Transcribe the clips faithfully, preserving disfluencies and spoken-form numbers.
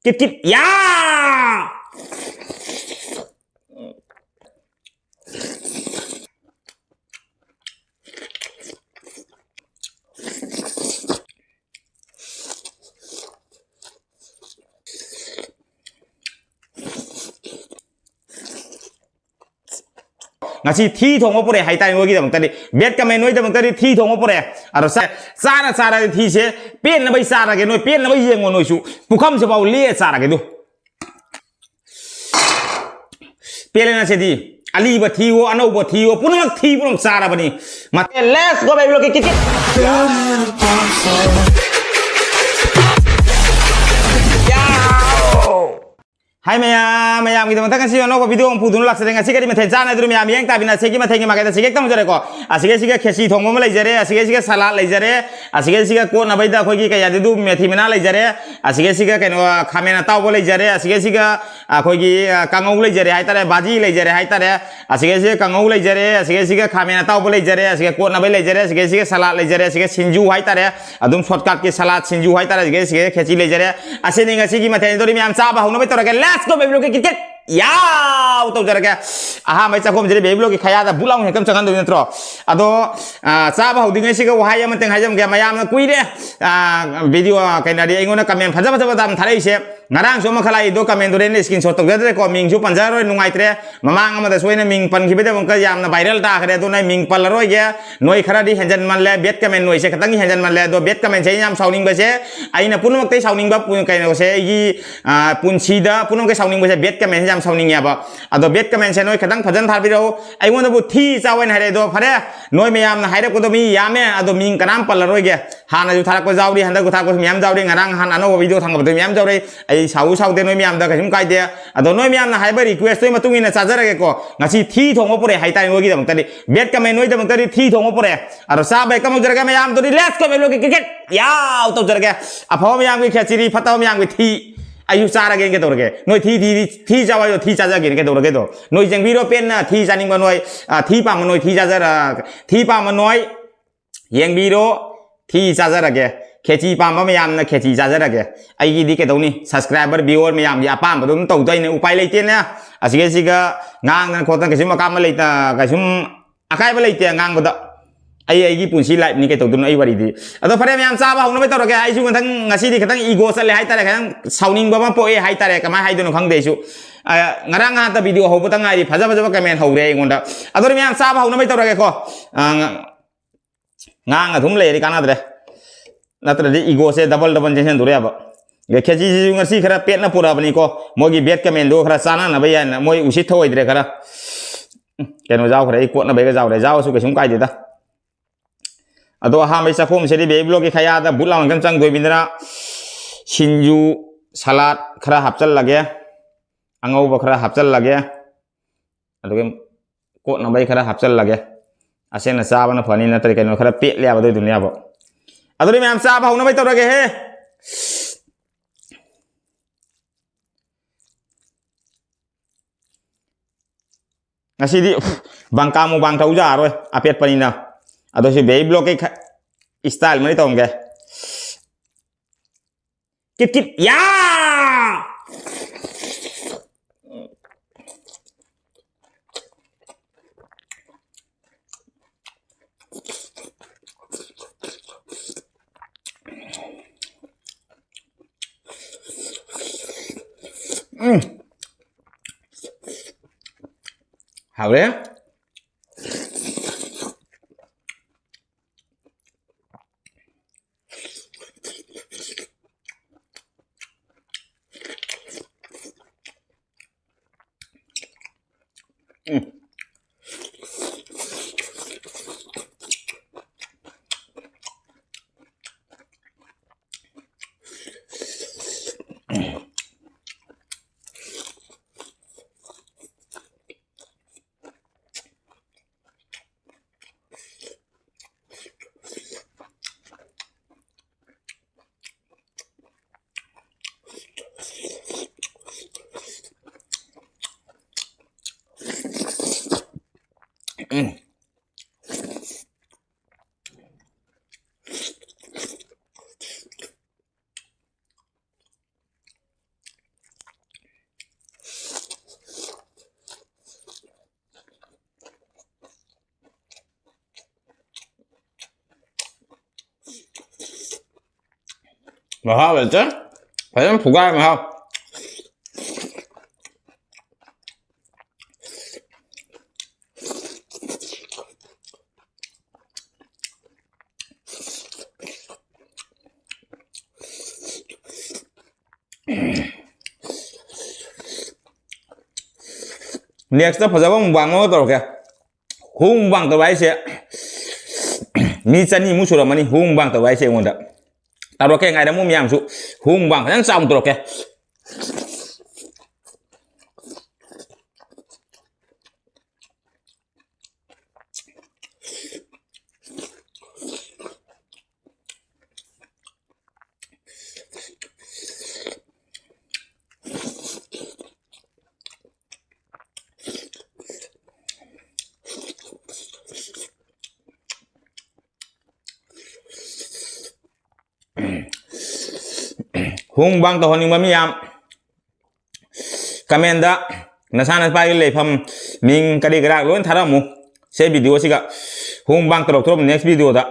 Kit kit ꯌꯥ! ꯉꯁꯤ ꯊꯤ ꯊꯣꯡꯕ ꯄꯨꯔꯛꯑꯦ ꯍꯥꯏꯇꯥꯔꯦ ꯅꯣꯏꯒꯤꯗꯃꯛꯇꯗꯤ꯫ Bad comment ꯅꯣꯏꯒꯤꯗꯃꯛꯇꯗꯤ ꯊꯤ ꯊꯣꯡꯕ ꯄꯨꯔꯛꯑꯦ꯫ ꯑꯗꯣ ꯆꯥ-, ꯆꯥꯅ ꯆꯥꯔꯗꯤ ꯊꯤꯁꯦ ꯄꯦꯟꯅꯕꯩ ꯆꯥꯔꯒꯦ꯫ ꯅꯣꯏ ꯄꯦꯟꯅꯕꯩ ꯌꯦꯡꯉꯣ ꯅꯣꯏꯁꯨ꯫ ꯄꯨꯈꯝꯁꯤ ꯐꯥꯎ ꯂꯦꯛꯑ ꯆꯥꯔꯒꯦ ꯑꯗꯨ꯫ ꯄꯦꯜꯂꯦ ꯉꯁꯤꯗꯤ꯫ ꯑꯂꯤꯕ ꯊꯤꯋꯣ, ꯑꯅꯧꯕ ꯊꯤꯋꯣ, ꯄꯨꯝꯅꯃꯛ ꯊꯤ ꯄꯨꯝꯅꯃꯛ ꯆꯥꯔꯕꯅꯤ꯫ ꯃꯊꯦꯜ let's go baby ꯂꯣꯀꯦ ꯀꯤꯠ ꯀꯤꯠ꯫ ꯌꯥꯎ! ꯍꯥꯏ ꯃꯌꯥꯝ, ꯃꯌꯥꯝꯒꯤꯗꯃꯛꯇ ꯉꯁꯤ ꯑꯅꯧꯕ video ꯑꯃ ꯄꯨꯗꯨꯅ ꯂꯥꯛꯆꯔꯦ꯫ ꯉꯁꯤ ꯀꯔꯤ ꯃꯊꯦꯜ ꯆꯥꯟꯅꯗꯣꯏꯅꯣ ꯃꯌꯥꯝ ꯌꯦꯡ ꯇꯥꯕꯤꯅ ꯑꯁꯤꯒꯤ ꯃꯊꯦꯜꯒꯤ ꯃꯥꯏꯀꯩꯗ ꯑꯁꯤꯒꯤ ꯍꯦꯛꯇ ꯍꯧꯖꯔꯦꯀꯣ꯫ ꯑꯁꯤꯒꯤ ꯑꯁꯤꯒ ꯈꯦꯆꯤ ꯊꯣꯡꯕ ꯑꯃ ꯂꯩꯖꯔꯦ, ꯑꯁꯤꯒꯤ ꯑꯁꯤꯒ salad ꯂꯩꯖꯔꯦ, ꯑꯁꯤꯒꯤ ꯑꯁꯤꯒ ꯀꯣꯠꯅꯕꯩꯗ ꯑꯩꯈꯣꯏꯒꯤ ꯀꯩ ꯍꯥꯏꯗꯤ ꯑꯗꯨ ꯃꯦꯊꯤ ꯃꯅꯥ ꯂꯩꯖꯔꯦ, ꯑꯁꯤꯒꯤ ꯑꯁꯤꯒ ꯀꯩꯅꯣ ꯈꯥꯃꯦꯟ ꯑꯇꯥꯎꯕ ꯂꯩꯖꯔꯦ, ꯑꯁꯤꯒꯤ ꯑꯁꯤꯒ ꯑꯩꯈꯣꯏꯒꯤ, ꯑ, ꯀꯥꯡꯉꯧ ꯂꯩꯖꯔꯦ ꯍꯥꯏꯇꯥꯔꯦ, ꯚꯥꯖꯤ ꯂꯩꯖꯔꯦ ꯍꯥꯏꯇꯥꯔꯦ, ꯑꯁꯤꯒꯤ ꯑꯁꯤꯒ ꯀꯥꯡꯉꯧ ꯂꯩꯖꯔꯦ, ꯑꯁꯤꯒꯤ ꯑꯁꯤꯒ ꯈꯥꯃꯦꯟ ꯑꯇꯥꯎꯕ ꯂꯩꯖꯔꯦ, ꯑꯁꯤꯒ ꯀꯣꯠꯅꯕꯩ ꯂꯩꯖꯔꯦ, ꯑꯁꯤꯒꯤ ꯑꯁꯤꯒ salad ꯂꯩꯖꯔꯦ, ꯑꯁꯤꯒ ꯁꯤꯡꯖꯨ ꯍꯥꯏꯇꯥꯔꯦ꯫ ꯑꯗꯨꯝ shortcut ꯀꯤ salad ꯁꯤꯡꯖꯨ ꯍꯥꯏꯇꯥꯔꯦ, ꯑꯁꯤꯒꯤ ꯑꯁꯤꯒ ꯈꯦꯆꯤ ꯂꯩꯖꯔꯦ꯫ ꯑꯁꯤꯅꯤ ꯉꯁꯤꯒꯤ ꯃꯊꯦꯜ꯫ ꯑꯗꯨꯗꯤ ꯃꯌꯥꯝ ꯆꯥꯕ ꯍꯧꯅꯕ ꯇꯧꯔꯒꯦ꯫ Let's go baby ꯂꯣꯀꯦ ꯀꯤꯠ ꯀꯤꯠ꯫ ꯌꯥꯎ! ꯇꯧꯖꯔꯒꯦ꯫ ꯑꯍꯥꯟꯕꯩ ꯆꯥꯛꯈꯣꯝꯁꯤꯗ baby ꯂꯣꯀꯦ ꯈꯌꯥꯗ ꯕꯨꯠ ꯂꯥꯎꯅ ꯍꯦꯛꯇ ꯆꯪꯍꯟꯗꯣꯏ ꯅꯠꯇ꯭ꯔꯣ? ꯑꯗꯣ, ꯑ, ꯆꯥꯕ ꯍꯧꯗ꯭ꯔꯤꯉꯩꯁꯤꯒ ꯋꯥꯍꯩ ꯑꯃꯇꯪ ꯍꯥꯏꯖꯔꯝꯒꯦ꯫ ꯃꯌꯥꯝꯅ ꯀꯨꯏꯔꯦ, ꯑ, video, ꯑ, ꯀꯩꯅꯣꯗꯤ ꯑꯩꯉꯣꯟꯗ comment ꯐꯖ ꯐꯖꯕ ꯌꯥꯝ ꯊꯥꯔꯛꯏꯁꯦ꯫ ꯉꯔꯥꯡꯁꯨ ꯑꯃꯈꯛ ꯂꯥꯛꯏꯗꯣ, comment ꯗꯣ ꯑꯩꯅ screenshot ꯇꯧꯖꯗ꯭ꯔꯦꯀꯣ, ꯃꯤꯡꯁꯨ ꯄꯟꯖꯔꯔꯣꯏ, ꯅꯨꯡꯉꯥꯏꯇ꯭ꯔꯦ꯫ ꯃꯃꯥꯡ ꯑꯃꯗꯁꯨ ꯑꯩꯅ ꯃꯤꯡ ꯄꯟꯈꯤꯕꯩꯗꯃꯛꯇ ꯌꯥꯝꯅ viral ꯇꯥꯈ꯭ꯔꯦ, ꯑꯗꯨꯅ ꯑꯩ ꯃꯤꯡ ꯄꯜꯂꯔꯣꯏꯒꯦ꯫ ꯅꯣꯏ ꯈꯔꯗꯤ ꯍꯦꯟꯖꯟꯃꯜꯂꯦ, bad comment ꯅꯣꯏꯁꯦ ꯈꯤꯇꯪ ꯍꯦꯟꯖꯟꯃꯜꯂꯦ꯫ ꯑꯗꯣ bad comment ꯁꯦ ꯑꯩꯅ ꯌꯥꯝ ꯁꯥꯎꯅꯤꯡꯕꯁꯦ, ꯑꯩꯅ ꯄꯨꯝꯅꯃꯛꯇꯩ ꯁꯥꯎꯅꯤꯡꯕ ꯄꯨ-, ꯀꯩꯅꯣꯁꯦ, ꯑꯩꯒꯤ, ꯑ, ꯄꯨꯟꯁꯤꯗ ꯄꯨꯝꯅꯃꯛꯇꯩ ꯁꯥꯎꯅꯤꯡꯕꯁꯦ bad comment ꯁꯦ ꯌꯥꯝ ꯁꯥꯎꯅꯤꯡꯉꯦꯕ꯫ ꯑꯗꯣ bad comment ꯁꯦ ꯅꯣꯏ ꯈꯤꯇꯪ ꯐꯖꯅ ꯊꯥꯕꯤꯔꯛꯎ꯫ ꯑꯩꯉꯣꯟꯗꯕꯨ ꯊꯤ ꯆꯥꯎ ꯍꯥꯏꯅ ꯍꯥꯏꯔꯛꯑꯦ꯫ ꯑꯗꯣ ꯐꯔꯦ, ꯅꯣꯏ ꯃꯌꯥꯝꯅ ꯍꯥꯏꯔꯛꯄꯗꯣ ꯃꯤ ꯌꯥꯝꯃꯦ, ꯑꯗꯣ ꯃꯤꯡ ꯀꯅꯥꯝ ꯄꯜꯂꯔꯣꯏꯒꯦ꯫ ꯍꯥꯟꯅꯁꯨ ꯊꯥꯔꯛꯄ ꯌꯥꯎꯔꯤ, ꯍꯟꯗꯛꯁꯨ ꯊꯥꯔꯛꯄꯁꯨ ꯃꯌꯥꯝ ꯌꯥꯎꯔꯤ, ꯉꯔꯥꯡ ꯅꯍꯥꯟ ꯑꯅꯧꯕ video ꯊꯥꯡꯒꯠꯄꯗꯁꯨ ꯃꯌꯥꯝ ꯌꯥꯎꯔꯤ꯫ ꯑꯩ ꯁꯥꯎ ꯁꯥꯎꯗꯦ, ꯅꯣꯏ ꯃꯌꯥꯝꯗ ꯀꯩꯁꯨꯝ ꯀꯥꯏꯗꯦ꯫ ꯑꯗꯣ ꯅꯣꯏ ꯃꯌꯥꯝꯅ ꯍꯥꯏꯕ request ꯇꯨꯒꯤ ꯃꯇꯨꯡ ꯏꯟꯅ ꯆꯥꯖꯔꯒꯦꯀꯣ꯫ ꯉꯁꯤ ꯊꯤ ꯊꯣꯡꯕ ꯄꯨꯔꯛꯑꯦ ꯍꯥꯏꯇꯥꯔꯦ ꯅꯣꯏꯒꯤꯗꯃꯛꯇꯗꯤ꯫ Bad comment ꯅꯣꯏꯒꯤꯗꯃꯛꯇꯗꯤ ꯊꯤ ꯊꯣꯡꯕ ꯄꯨꯔꯛꯑꯦ꯫ ꯑꯗꯣ ꯆꯥꯕ ꯍꯦꯛꯇ ꯍꯧꯖꯔꯒꯦ ꯃꯌꯥꯝ꯫ ꯑꯗꯨꯗꯤ let's go baby ꯂꯣꯀꯦ ꯀꯤꯠ ꯀꯤꯠ꯫ ꯌꯥꯎ! ꯇꯧꯖꯔꯒꯦ꯫ ꯑꯐꯕ ꯃꯌꯥꯝꯒꯤ ꯈꯦꯆꯤꯔꯤ, ꯐꯠꯇꯕ ꯃꯌꯥꯝꯒꯤ ꯊꯤ꯫ ꯑꯩꯁꯨ ꯆꯥꯔꯒꯦꯅ ꯀꯩꯗꯧꯔꯒꯦ? ꯅꯣꯏ ꯊꯤ, ꯊꯤ, ꯊꯤ, ꯊꯤ ꯆꯥꯎ ꯍꯥꯏꯗꯣ ꯊꯤ ꯆꯥꯖꯒꯦꯅ ꯀꯩꯗꯧꯔꯒꯦ ꯑꯗꯣ? ꯅꯣꯏ ꯌꯦꯡꯕꯤꯔꯣ ꯄꯦꯟꯅ ꯊꯤ ꯆꯥꯅꯤꯡꯕ ꯅꯣꯏ, ꯑ, ꯊꯤ ꯄꯥꯝꯕ ꯅꯣꯏ ꯊꯤ ꯆꯥꯖꯔ-, ꯊꯤ ꯄꯥꯝꯕ ꯅꯣꯏ ꯌꯦꯡꯕꯤꯔꯣ, ꯊꯤ ꯆꯥꯖꯔꯒꯦ꯫ ꯈꯦꯆꯤ ꯄꯥꯝꯕ ꯃꯌꯥꯝꯅ ꯈꯦꯆꯤ ꯆꯥꯖꯔꯒꯦ꯫ ꯑꯩꯒꯤꯗꯤ ꯀꯩꯗꯧꯅꯤ, subscriber, viewer ꯃꯌꯥꯝꯒꯤ ꯑꯄꯥꯝꯕꯗꯣ ꯑꯗꯨꯝ ꯇꯧꯗꯣꯏꯅꯦ, ꯎꯄꯥꯏ ꯂꯩꯇꯦꯅꯦ꯫ ꯑꯁꯤꯒꯩꯁꯤꯒ ꯉꯥꯡꯗꯅ ꯈꯣꯠꯇꯅ ꯀꯩꯁꯨꯝ ꯑꯀꯥꯏꯕ ꯂꯩꯇ, ꯀꯩꯁꯨꯝ ꯑꯀꯥꯏꯕ ꯂꯩꯇꯦ ꯉꯥꯡꯕꯗ꯫ ꯑꯩ ꯑꯩꯒꯤ ꯄꯨꯟꯁꯤ life ꯅꯤ, ꯀꯩ ꯇꯧꯗꯣꯏꯅꯣ ꯑꯩ ꯋꯥꯔꯤꯗꯤ꯫ ꯑꯗꯣ ꯐꯔꯦ ꯃꯌꯥꯝ, ꯆꯥꯕ ꯍꯧꯅꯕ ꯇꯧꯔꯒꯦ꯫ ꯑꯩꯁꯨ ꯃꯊꯪ ꯉꯁꯤꯗꯤ ꯈꯤꯇꯪ ego ꯆꯠꯂꯦ ꯍꯥꯏꯇꯥꯔꯦ, ꯈꯤꯇꯪ ꯁꯥꯎꯅꯤꯡꯕ ꯑꯃ ꯄꯣꯛꯑꯦ ꯍꯥꯏꯇꯥꯔꯦ, ꯀꯃꯥꯏꯅ ꯍꯥꯏꯗꯣꯏꯅꯣ ꯈꯪꯗꯦ ꯑꯩꯁꯨ꯫ ꯑ, ꯉꯔꯥꯡ ꯉꯍꯥꯛꯇ video ꯍꯧꯕꯇ ꯉꯥꯏꯔꯤ, ꯐꯖ ꯐꯖꯕ comment ꯍꯧꯔꯦ ꯑꯩꯉꯣꯟꯗ꯫ ꯑꯗꯣ ꯃꯌꯥꯝ ꯆꯥꯕ ꯍꯧꯅꯕ ꯇꯧꯔꯒꯦꯀꯣ꯫ ꯑ, ꯉ-, ꯉꯥꯡ ꯑꯗꯨꯝ ꯂꯩꯔꯗꯤ ꯀꯥꯟꯅꯗ꯭ꯔꯦ, ꯅꯠꯇ꯭ꯔꯗꯤ ego ꯁꯦ double double ꯆꯦꯟꯁꯤꯟꯗꯣꯔꯦꯕ꯫ ꯑꯗ ꯈꯦꯆꯤꯁꯤꯁꯨ ꯉꯁꯤ ꯈꯔ ꯄꯦꯠꯅ ꯄꯨꯔꯛꯑꯕꯅꯤꯀꯣ, ꯃꯣꯏꯒꯤ bad comment ꯗꯣ ꯈꯔ ꯆꯥꯅꯅꯕ ꯌꯥꯏꯅ꯫ ꯃꯣꯏ ꯎꯁꯤꯠ ꯊꯧꯑꯣꯏꯗ꯭ꯔꯦ ꯈꯔ꯫ ꯎꯝ, ꯀꯩꯅꯣ ꯌꯥꯎꯈ꯭ꯔꯦ, ꯑꯩ ꯀꯣꯠꯅꯕꯩꯒ ꯌꯥꯎꯔꯦ, ꯌꯥꯎꯔꯁꯨ ꯀꯩꯁꯨꯝ ꯀꯥꯏꯗꯦꯗ꯫ ꯑꯗꯣ ꯑꯍꯥꯟꯕꯩ ꯆꯥꯛꯈꯣꯝꯁꯤꯗꯤ baby vlog ꯀꯤ ꯈꯌꯥꯗ ꯕꯨꯠ ꯂꯥꯎꯅ ꯀꯟꯅ ꯆꯪꯗꯣꯏꯕꯅꯤꯅ ꯁꯤꯡꯖꯨ, salad ꯈꯔ ꯍꯥꯞꯆꯜꯂꯒꯦ, ꯑꯉꯧꯕ ꯈꯔ ꯍꯥꯞꯆꯜꯂꯒꯦ, ꯑꯗꯨꯒ ꯀꯣꯠꯅꯕꯩ ꯈꯔ ꯍꯥꯞꯆꯜꯂꯒꯦ꯫ ꯑꯁꯦꯡꯅ ꯆꯥꯕꯅ ꯐꯅꯤ, ꯅꯠꯇ꯭ꯔꯗꯤ ꯀꯩꯅꯣ ꯈꯔ ꯄꯦꯠꯂꯦ ꯍꯥꯏꯕ, ꯑꯗꯨꯏꯗꯨꯅꯦ ꯍꯥꯏꯕ꯫ ꯑꯗꯨꯗꯤ ꯃꯌꯥꯝ ꯆꯥꯕ ꯍꯧꯅꯕꯩ ꯇꯧꯔꯒꯦꯍꯦ꯫ ꯉꯁꯤꯗꯤ ꯕꯪꯀꯥ ꯃꯨꯛꯕꯥꯡ ꯇꯧꯖꯔꯔꯣꯏ, ꯑꯄꯦꯠꯄꯅꯤꯅ꯫ ꯑꯗꯣ ꯁꯤ baby vlog ꯀꯤ ꯈ-, style ꯑꯃꯗꯤ ꯇꯧꯔꯝꯒꯦ꯫ ꯀꯤꯠ ꯀꯤꯠ ꯌꯥ! ꯎꯝ꯫ ꯍꯥꯎꯔꯦ꯫ ꯎꯝ꯫ ꯃꯍꯥꯎ ꯂꯩꯇꯦ꯫ ꯐꯖꯅ ꯐꯨꯒꯥꯏ ꯃꯍꯥꯎ꯫ Next ꯐꯖꯕ mukbang ꯑꯃ ꯇꯧꯔꯛꯀꯦ꯫ ꯍꯨ mukbang ꯇꯧꯕ ꯍꯥꯏꯁꯦ ꯃꯤ ꯆꯅꯤꯃꯨꯛ ꯁꯨꯔꯝꯃꯅꯤ ꯍꯨ mukbang ꯇꯧꯕ ꯍꯥꯏꯁꯦ ꯑꯩꯉꯣꯟꯗ꯫ ꯇꯧꯔꯛꯀꯦ, ꯉꯥꯏꯔꯝꯃꯨ ꯃꯌꯥꯝꯁꯨ꯫ ꯍꯨ mukbang ꯐꯖꯅ ꯆꯥꯎꯅ ꯇꯧꯔꯛꯀꯦ꯫ Mukbang ꯇꯧꯍꯟꯅꯤꯡꯕ ꯃꯤ ꯌꯥꯝ comment ꯅꯁꯥ ꯅꯁꯥꯒꯤ ꯂꯩꯐꯝ, ꯃꯤꯡ ꯀꯔꯤ ꯀꯔꯥ ꯂꯣꯏ ꯊꯥꯔꯝꯃꯨ꯫ ꯁꯤ video ꯁꯤꯒ mukbang ꯇꯧꯔꯛꯇꯣꯔꯕ next video ꯗ꯫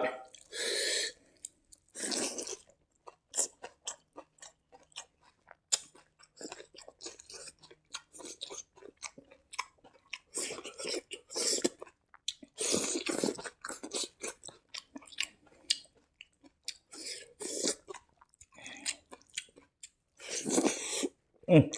ꯎꯝ꯫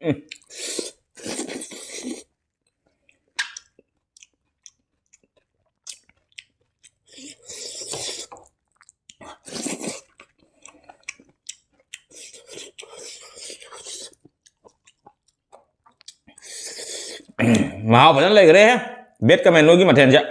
ꯎꯝ꯫ ꯃꯍꯥꯎ ꯐꯖꯅ ꯂꯩꯈ꯭ꯔꯦꯍꯦ꯫ Bad comment ꯅꯣꯏꯒꯤ ꯃꯊꯦꯜꯁꯦ꯫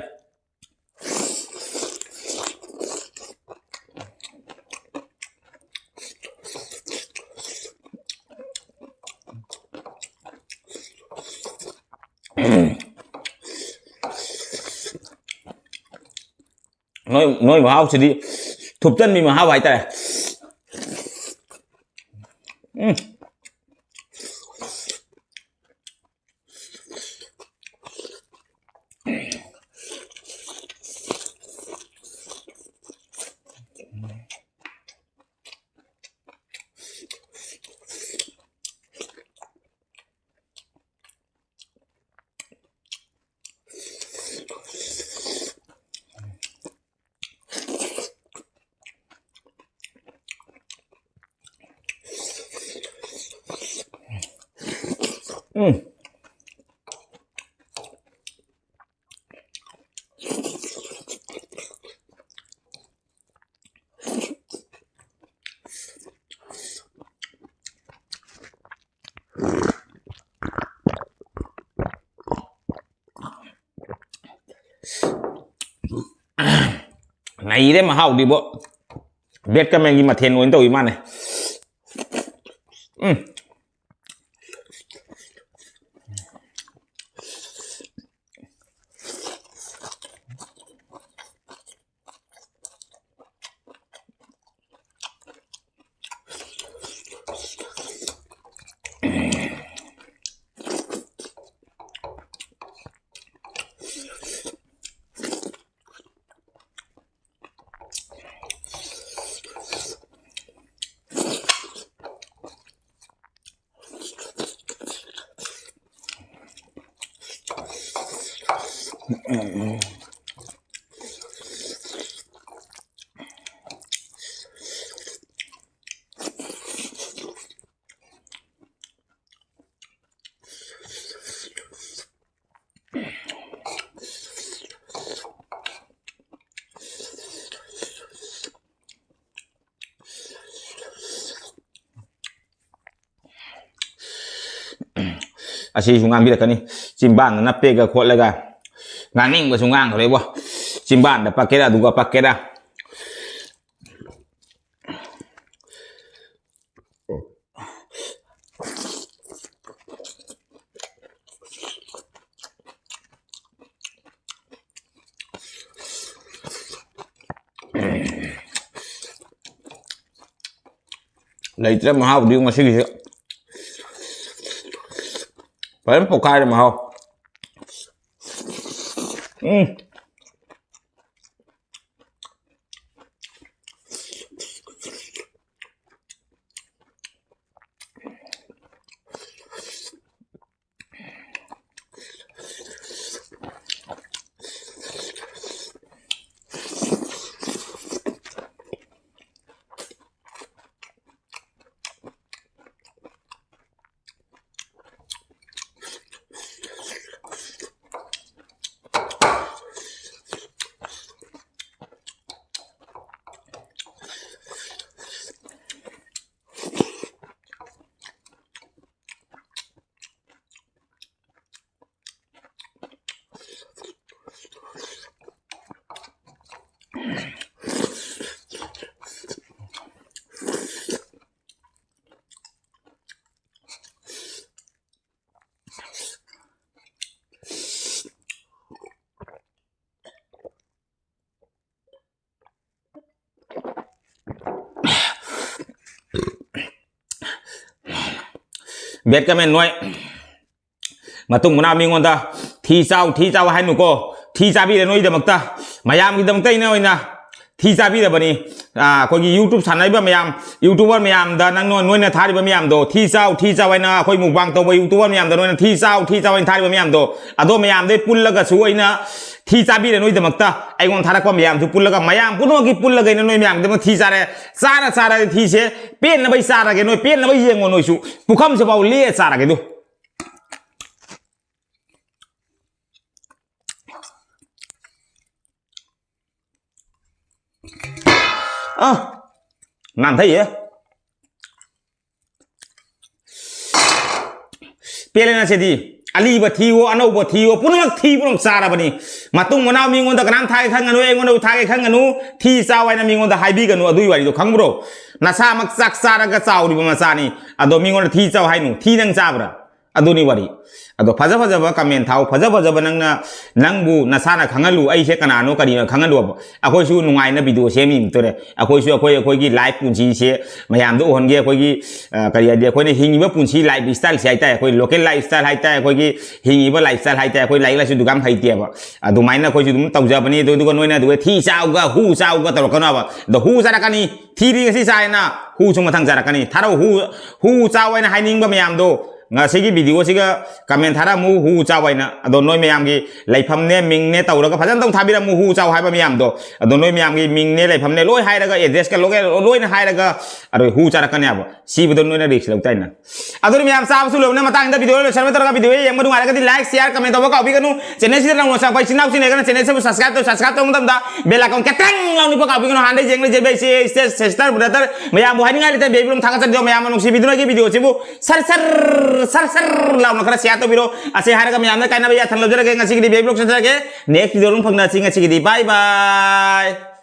ꯅꯣꯏ, ꯅꯣꯏ ꯃꯍꯥꯎꯁꯤꯗꯤ ꯊꯨꯞꯆꯟꯕꯤ ꯃꯍꯥꯎ ꯍꯥꯏꯇꯥꯔꯦ꯫ ꯎꯝ꯫ ꯎꯝ꯫ ꯅꯩꯔꯦ ꯃꯍꯥꯎꯗꯤꯕꯣ꯫ ꯕꯦꯠꯀꯃꯦꯟꯒꯤ ꯃꯊꯦꯜ ꯑꯣꯏꯅ ꯇꯧꯏ ꯃꯥꯅꯦ꯫ ꯎꯝ꯫ ꯑꯁꯤꯁꯨ ꯉꯥꯡꯕꯤꯔꯛꯀꯅꯤ꯫ ꯆꯤꯝꯕꯥꯟꯗ ꯅꯞꯄꯦꯒ ꯈꯣꯠꯂꯦꯒ ꯉꯥꯡꯅꯤꯡꯕꯁꯨ ꯉꯥꯡꯈ꯭ꯔꯦꯕꯣ꯫ ꯆꯤꯝꯕꯥꯟꯗ ꯄꯛꯀꯦꯔꯥ, ꯑꯗꯨꯒ ꯄꯛꯀꯦꯔꯥ꯫ ꯂꯩꯇ꯭ꯔꯦ ꯃꯍꯥꯎꯗꯤ ꯉꯁꯤꯒꯤꯁꯦ꯫ ꯐꯖꯅ ꯄꯣꯛꯈꯥꯏꯔꯦ ꯃꯍꯥꯎ꯫ ꯎꯝ꯫ ꯕꯦꯠ ꯀꯃꯦꯟ ꯅꯣꯏ ꯃꯇꯨꯡ ꯃꯅꯥꯎ ꯃꯤꯉꯣꯟꯗ ꯊꯤ ꯆꯥꯎ, ꯊꯤ ꯆꯥꯎ ꯍꯥꯏꯅꯨꯀꯣ꯫ ꯊꯤ ꯆꯥꯕꯤꯔꯦ ꯅꯣꯏꯒꯤꯗꯃꯛꯇ, ꯃꯌꯥꯝꯒꯤꯗꯃꯛꯇ ꯑꯩꯅ ꯑꯣꯏꯅ ꯊꯤ ꯆꯥꯕꯤꯔꯕꯅꯤ꯫ ꯑꯥ, ꯑꯩꯈꯣꯏꯒꯤ YouTube ꯁꯥꯟꯅꯔꯤꯕ ꯃꯌꯥꯝ, YouTuber ꯃꯌꯥꯝꯗ ꯅꯪ, ꯅꯣꯏꯅ ꯊꯥꯔꯤꯕ ꯃꯌꯥꯝꯗꯣ, "ꯊꯤ ꯆꯥꯎ, ꯊꯤ ꯆꯥꯎ" ꯍꯥꯏꯅ ꯑꯩꯈꯣꯏ mukbang ꯇꯧꯕ YouTuber ꯃꯌꯥꯝꯗ ꯅꯣꯏꯅ "ꯊꯤ ꯆꯥꯎ, ꯊꯤ ꯆꯥꯎ" ꯍꯥꯏꯅ ꯊꯥꯔꯤꯕ ꯃꯌꯥꯝꯗꯣ, ꯑꯗꯣ ꯃꯌꯥꯝꯗꯩ ꯄꯨꯜꯂꯒꯁꯨ ꯑꯩꯅ ꯊꯤ ꯆꯥꯕꯤꯔꯦ ꯅꯣꯏꯒꯤꯗꯃꯛꯇ꯫ ꯑꯩꯉꯣꯟꯗ ꯊꯥꯔꯛꯄ ꯃꯌꯥꯝꯁꯨ ꯄꯨꯜꯂꯒ, ꯃꯌꯥꯝ ꯄꯨꯝꯅꯃꯛꯀꯤ ꯄꯨꯜꯂꯒ ꯑꯩꯅ ꯅꯣꯏ ꯃꯌꯥꯝꯒꯤꯗꯃꯛ ꯊꯤ ꯆꯥꯔꯦ꯫ ꯆꯥꯔ ꯆꯥꯔ ꯊꯤꯁꯦ ꯄꯦꯟꯅꯕꯩ ꯆꯥꯔꯒꯦ, ꯅꯣꯏ ꯄꯦꯟꯅꯕꯩ ꯌꯦꯡꯉꯣ ꯅꯣꯏꯁꯨ꯫ ꯄꯨꯈꯝꯁꯤꯐꯥꯎ ꯂꯦꯛꯑ ꯆꯥꯔꯒꯦ ꯑꯗꯨ꯫ ꯑ, ꯅꯥꯟꯊꯩꯌꯦ꯫ ꯄꯦꯜꯂꯦ ꯉꯁꯤꯗꯤ꯫ ꯑꯂꯤꯕ ꯊꯤꯌꯣ, ꯑꯅꯧꯕ ꯊꯤꯌꯣ, ꯄꯨꯝꯅꯃꯛ ꯊꯤ, ꯄꯨꯝꯅꯃꯛ ꯆꯥꯔꯕꯅꯤ꯫ ꯃꯇꯨꯡ ꯃꯅꯥꯎ ꯃꯤꯉꯣꯟꯗ ꯀꯅꯥꯝ ꯊꯥꯒꯦ ꯈꯟꯒꯅꯨ, ꯑꯩꯉꯣꯟꯗꯕꯨ ꯊꯥꯒꯦ ꯈꯟꯒꯅꯨ, ꯊꯤ ꯆꯥꯎ ꯍꯥꯏꯅ ꯃꯤꯉꯣꯟꯗ ꯍꯥꯏꯕꯤꯒꯅꯨ꯫ ꯑꯗꯨꯒꯤ ꯋꯥꯔꯤꯗꯣ ꯈꯪꯕ꯭ꯔꯣ? ꯅꯁꯥꯃꯛ ꯆꯥꯛ ꯆꯥꯔꯒ ꯆꯥꯎꯔꯤꯕ ꯃꯆꯥꯅꯤ꯫ ꯑꯗꯣ ꯃꯤꯉꯣꯟꯗ ꯊꯤ ꯆꯥꯎ ꯍꯥꯏꯅꯨ꯫ ꯊꯤ ꯅꯪ ꯆꯥꯕ꯭ꯔꯥ? ꯑꯗꯨꯅꯤ ꯋꯥꯔꯤ꯫ ꯑꯗꯣ ꯐꯖ ꯐꯖꯕ comment ꯊꯥꯎ, ꯐꯖ ꯐꯖꯕ ꯅꯪꯅ, ꯅꯪꯕꯨ ꯅꯁꯥꯅ ꯈꯪꯍꯜꯂꯨ, ꯑꯩꯁꯦ ꯀꯅꯥꯅꯣ ꯀꯔꯤꯅꯣ ꯈꯪꯍꯜꯂꯨꯕ꯫ ꯑꯩꯈꯣꯏꯁꯨ ꯅꯨꯡꯉꯥꯏꯅ video ꯁꯦꯝꯃꯤꯃꯛꯇꯔꯦ꯫ ꯑꯩꯈꯣꯏꯁꯨ ꯑꯩꯈꯣꯏ, ꯑꯩꯈꯣꯏꯒꯤ life ꯄꯨꯟꯁꯤꯁꯦ ꯃꯌꯥꯝꯗ ꯎꯍꯟꯒꯦ꯫ ꯑꯩꯈꯣꯏꯒꯤ, ꯑ, ꯀꯔꯤ ꯍꯥꯏꯗꯤ, ꯑꯩꯈꯣꯏꯅ ꯍꯤꯡꯉꯤꯕ ꯄꯨꯟꯁꯤ life styleꯁꯦ ꯍꯥꯏꯇꯥꯔꯦ, ꯑꯩꯈꯣꯏ local life style ꯍꯥꯏꯇꯥꯔꯦ, ꯑꯩꯈꯣꯏꯒꯤ ꯍꯤꯡꯉꯤꯕ life style ꯍꯥꯏꯇꯥꯔꯦ, ꯑꯩꯈꯣꯏ ꯂꯥꯏꯔꯤꯛ ꯂꯥꯏꯁꯨ ꯑꯗꯨꯛ ꯌꯥꯝ ꯍꯩꯇꯦꯕ꯫ ꯑꯗꯨꯃꯥꯏꯅ ꯑꯩꯈꯣꯏꯁꯨ ꯑꯗꯨꯝ ꯇꯧꯖꯕꯅꯤ꯫ ꯑꯗꯨ, ꯑꯗꯨꯒ ꯅꯣꯏꯅ ꯑꯗꯨꯒ ꯊꯤ ꯆꯥꯎꯒ, ꯍꯨ ꯆꯥꯎꯒ ꯇꯧꯔꯛꯀꯅꯣꯕ꯫ ꯑꯗꯣ ꯍꯨ ꯆꯥꯔꯛꯀꯅꯤ, ꯊꯤꯗꯤ ꯉꯁꯤ ꯆꯥꯏꯅ ꯍꯨꯁꯨ ꯃꯊꯪ ꯆꯥꯔꯛꯀꯅꯤ꯫ ꯊꯥꯔꯛꯎ, ꯍꯨ, ꯍꯨ ꯆꯥꯎ ꯍꯥꯏꯅ ꯍꯥꯏꯅꯤꯡꯕ ꯃꯌꯥꯝꯗꯣ꯫ ꯉꯁꯤꯒꯤ videoꯁꯤꯒ comment ꯊꯥꯔꯛꯑꯝꯃꯨ, ꯍꯨ ꯆꯥꯎ ꯍꯥꯏꯅ꯫ ꯑꯗꯣ ꯅꯣꯏ ꯃꯌꯥꯝꯒꯤ ꯂꯩꯐꯝꯅꯦ, ꯃꯤꯡꯅꯦ ꯇꯧꯔꯒ ꯐꯖꯅ ꯇꯧ ꯊꯥꯕꯤꯔꯝꯃꯨ, ꯍꯨ ꯆꯥꯎ ꯍꯥꯏꯕ ꯃꯌꯥꯝꯗꯣ꯫ ꯑꯗꯣ ꯅꯣꯏ ꯃꯌꯥꯝꯒꯤ ꯃꯤꯡꯅꯦ, ꯂꯩꯐꯝꯅꯦ ꯂꯣꯏ ꯍꯥꯏꯔꯒ, addressꯀ ꯂꯣꯏ, ꯂꯣꯏꯅ ꯍꯥꯏꯔꯒ, ꯑꯗꯣ ꯍꯨ ꯆꯥꯔꯛꯀꯅꯦꯕ꯫ ꯁꯤꯕꯗꯣ ꯅꯣꯏꯅ risk ꯂꯧ ꯇꯥꯏꯅ꯫ ꯑꯗꯨꯅ ꯃꯌꯥꯝ ꯆꯥꯕꯁꯨ ꯂꯣꯏꯕꯅ ꯃꯇꯥꯡꯗ video ꯂꯣꯏꯁꯟꯕ ꯇꯧꯔꯒ video ꯌꯦꯡꯕ ꯅꯨꯡꯉꯥꯏꯔꯒꯗꯤ like, share, comment ꯇꯧꯕ ꯀꯥꯎꯕꯤꯒꯅꯨ꯫ Channelꯁꯤꯗ ꯅꯧꯅ ꯆꯪꯉꯛꯄ ꯏꯆꯤꯟ ꯏꯅꯥꯎꯁꯤꯡ ꯂꯩꯔꯒꯅ channelꯁꯤꯕꯨ subscribe ꯇꯧ, subscribe ꯇꯧꯕ ꯃꯇꯝꯗ bell icon ꯈꯤꯇꯪ ꯂꯥꯎꯅꯤꯛꯄ ꯀꯥꯎꯕꯤꯒꯅꯨ꯫ ꯍꯥꯟꯅꯗꯩ ꯌꯦꯡꯂꯤꯁꯦ ꯑꯩꯁꯦ sister, brother ꯃꯌꯥꯝꯕꯨ ꯍꯥꯏꯅꯤꯡꯉꯥꯏ ꯂꯩꯇꯦ꯫ Baby ꯕ꯭ꯂꯣꯛ ꯊꯥꯒꯠꯆꯔꯤꯗꯣ ꯃꯌꯥꯝ ꯅꯨꯡꯁꯤꯕꯤꯗꯨꯅ ꯑꯩꯒꯤ videoꯁꯤꯕꯨ ꯁꯔ ꯁꯔ, ꯁꯔ ꯁꯔ ꯂꯥꯎꯅ ꯈꯔ share ꯇꯧꯕꯤꯔꯣ꯫ ꯑꯁꯤ ꯍꯥꯏꯔꯒ ꯃꯌꯥꯝꯅ ꯀꯥꯏꯅꯕ ꯌꯥꯊꯪ ꯂꯧꯖꯔꯒꯦ꯫ ꯉꯁꯤꯒꯤꯗꯤ Baby ꯕ꯭ꯂꯣꯛ ꯆꯠꯆꯔꯒꯦ꯫ Next videoꯗ ꯑꯃꯨꯛ ꯐꯪꯅꯁꯤ꯫ ꯉꯁꯤꯒꯤꯗꯤ bye bye꯫